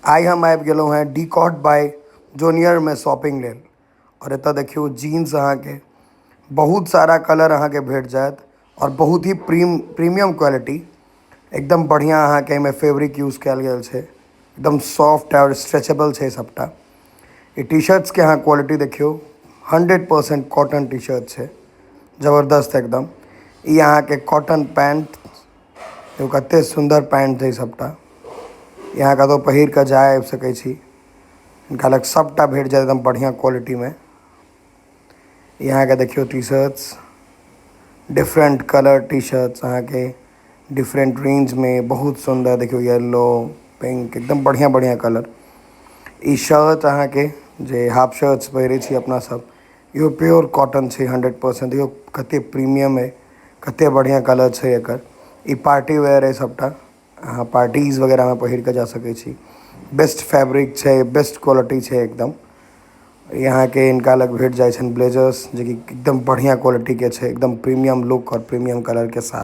आइ हम आबि गेलहुँ हेँ डीकॉट बाय जोनियरमे शॉपिंग लेल। आओर एतऽ देखियौ, जीन्स अहाँके बहुत सारा कलर अहाँके भेट जायत आओर बहुत ही प्रीमियम क्वालिटी, एकदम बढ़िआँ अहाँके एहिमे फैब्रिक यूज कयल गेल छै। एकदम सॉफ्ट आओर स्ट्रेचेबल छै सबटा। ई टी शर्ट्सके अहाँ क्वालिटी देखियौ, 100% कॉटन टी शर्ट छै, जबरदस्त एकदम। ई अहाँके कॉटन पैंट देखियौ, कते सुन्दर पैंट छै सबटा। यहाँ कतहु पहिर कऽ जा आबि सकै छी। हिनका लग सबटा भेट जायत एकदम बढ़िआँ क्वालिटीमे। यहाँ देखियौ, T shirts, different colour T shirts अहाँके डिफरेंट रेंजमे, बहुत सुन्दर। देखियौ, येलो, पिंक, एकदम बढ़िआँ बढ़िआँ कलर। ई शर्ट अहाँके, जे हाफ शर्ट्स पहिरै छी अपना सब, इहो प्योर कॉटन छै 100%। देखियौ, कते प्रीमियम अइ, कते बढ़िआँ कलर छै एकर। ई पार्टी वेयर अइ सबटा, अहाँ पार्टीज वगैरहमे पहिर कऽ जा सकै छी। बेस्ट फैब्रिक छै, बेस्ट क्वालिटी छै एकदम। यहाँके हिनका लग भेट जाइ छनि ब्लेजर्स, जेकि एकदम बढ़िआँ क्वालिटीके छै, एकदम प्रीमियम लुक आओर प्रीमियम कलरके साथ।